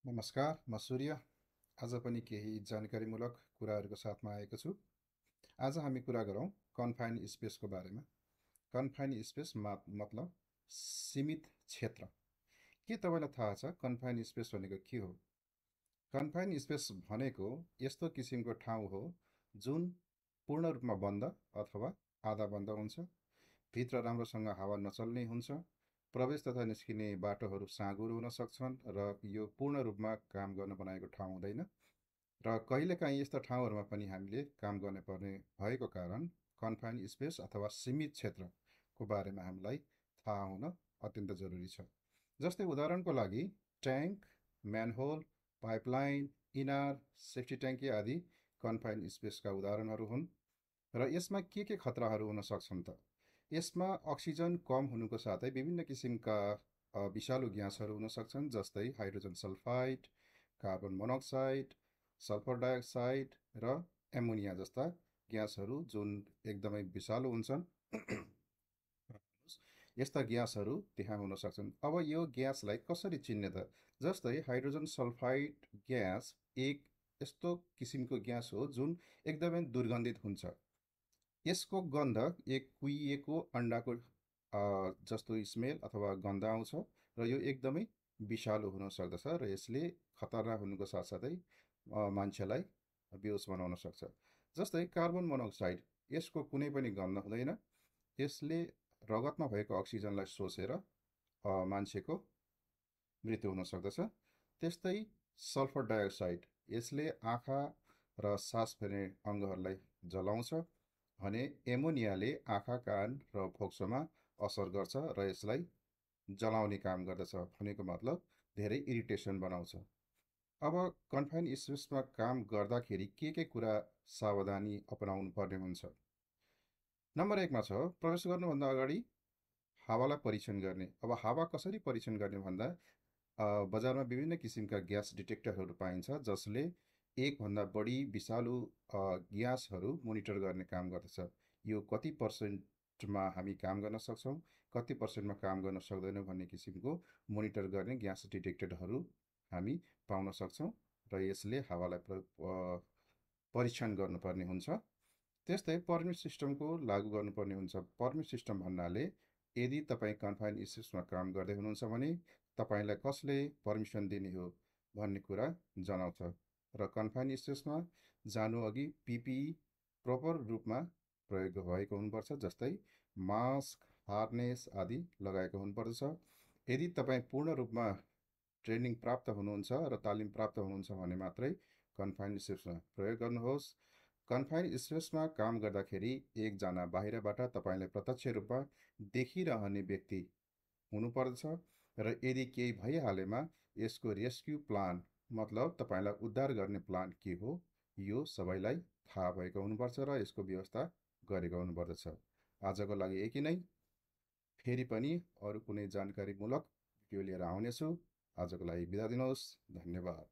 नमस्कार, म सूर्य। आज पनि केही जानकारीमूलक कुराहरूको साथमा आएको छु। आज हामी कुरा गरौँ कन्फाइन्ड स्पेसको बारेमा। कन्फाइन्ड स्पेस मतलब सीमित क्षेत्र। के तपाईँलाई थाहा छ कन्फाइन्ड स्पेस भनेको के हो? कन्फाइन्ड स्पेस भनेको यस्तो किसिमको ठाउँ हो जुन पूर्ण रूपमा बन्द अथवा आधा बन्द हुन्छ। भित्र राम्रोसँग हावा नचल्ने हुन्छ। प्रवेश तथा निस्किने बाटोहरू साँघुरो हुन सक्छन् र यो पूर्ण रूपमा काम गर्न बनाएको ठाउँ हुँदैन। र कहिलेकाहीँ यस्ता ठाउँहरूमा पनि हामीले काम गर्नुपर्ने भएको कारण कन्फाइन्ड स्पेस अथवा सीमित क्षेत्रको बारेमा हामीलाई थाहा हुन अत्यन्त जरुरी छ। जस्तै उदाहरणको लागि ट्याङ्क, म्यानहोल, पाइपलाइन, इनार, सेफ्टी ट्याङ्की आदि कन्फाइन्ड स्पेसका उदाहरणहरू हुन्। र यसमा के खतराहरू हुन सक्छन् त? यसमा अक्सिजन कम हुनुको साथै विभिन्न किसिमका विषालु ग्यासहरू हुन सक्छन्, जस्तै hydrogen sulphide, carbon monoxide, sulphur dioxide र एमोनिया जस्ता ग्यासहरू जुन एकदमै विषालु हुन्छन्। यस्ता ग्यासहरू त्यहाँ हुन सक्छन्। अब यो ग्यासलाई कसरी चिन्ने त? जस्तै हाइड्रोजन सल्फाइड ग्यास एक यस्तो किसिमको ग्यास हो जुन एकदमै दुर्गन्धित हुन्छ। यसको गन्ध एक कुहिएको अन्डाको जस्तो स्मेल अथवा गन्ध आउँछ र यो एकदमै विषालु हुन सक्दछ र यसले खतरनाक हुनुको साथसाथै मान्छेलाई बेहोस बनाउन सक्छ। जस्तै कार्बन मोनोक्साइड, यसको कुनै पनि गन्ध हुँदैन। यसले रगतमा भएको अक्सिजनलाई सोसेर मान्छेको मृत्यु हुन सक्दछ। त्यस्तै सल्फर डाइअक्साइड, यसले आँखा र सास फेर्ने अङ्गहरूलाई जलाउँछ भने एमोनियाले आँखा, कान र फोक्सोमा असर गर्छ र यसलाई जलाउने काम गर्दछ। भनेको मतलब धेरै इरिटेसन बनाउँछ। अब कन्फाइन्ड स्पेसमा काम गर्दाखेरि के कुरा सावधानी अपनाउनु पर्ने हुन्छ? नम्बर 1मा छ प्रवेश गर्नुभन्दा अगाडि हावालाई परीक्षण गर्ने। अब हावा कसरी परीक्षण गर्ने भन्दा बजारमा विभिन्न किसिमका ग्यास डिटेक्टरहरू पाइन्छ जसले एकभन्दा बढी विषालु ग्यासहरू मोनिटर गर्ने काम गर्दछ। यो कति पर्सेन्टमा हामी काम गर्न सक्छौँ, कति पर्सेन्टमा काम गर्न सक्दैनौँ भन्ने किसिमको मोनिटर गर्ने ग्यास डिटेक्टरहरू हामी पाउन सक्छौँ र यसले हावालाई परीक्षण गर्नुपर्ने हुन्छ। त्यस्तै पर्मिट सिस्टमको लागू गर्नुपर्ने हुन्छ। पर्मिट सिस्टम भन्नाले यदि तपाईँ कन्फाइन्ड स्पेसमा काम गर्दै हुनुहुन्छ भने तपाईँलाई कसले पर्मिसन दिने हो भन्ने कुरा जनाउँछ। र कन्फाइन्ड स्पेसमा जानु अघि पिपिई प्रपर रूपमा प्रयोग भएको हुनुपर्छ, जस्तै मास्क, हार्नेस आदि लगाएको हुनुपर्दछ। यदि तपाईँ पूर्ण रूपमा ट्रेनिङ प्राप्त हुनुहुन्छ र तालिम प्राप्त हुनुहुन्छ भने मात्रै कन्फाइन्ड स्पेसमा प्रयोग गर्नुहोस्। कन्फाइन्ड स्पेसमा काम गर्दाखेरि एकजना बाहिरबाट तपाईँलाई प्रत्यक्ष रूपमा देखिरहने व्यक्ति हुनुपर्दछ र यदि केही भइहालेमा यसको रेस्क्यु प्लान मतलब तपाईँलाई उद्धार गर्ने प्लान के हो यो सबैलाई थाहा भएको हुनुपर्छ र यसको व्यवस्था गरेको हुनुपर्दछ। आजको लागि यति नै। फेरि पनि अरू कुनै जानकारीमूलक भिडियो लिएर आउनेछु। आजको लागि बिदा दिनुहोस्। धन्यवाद।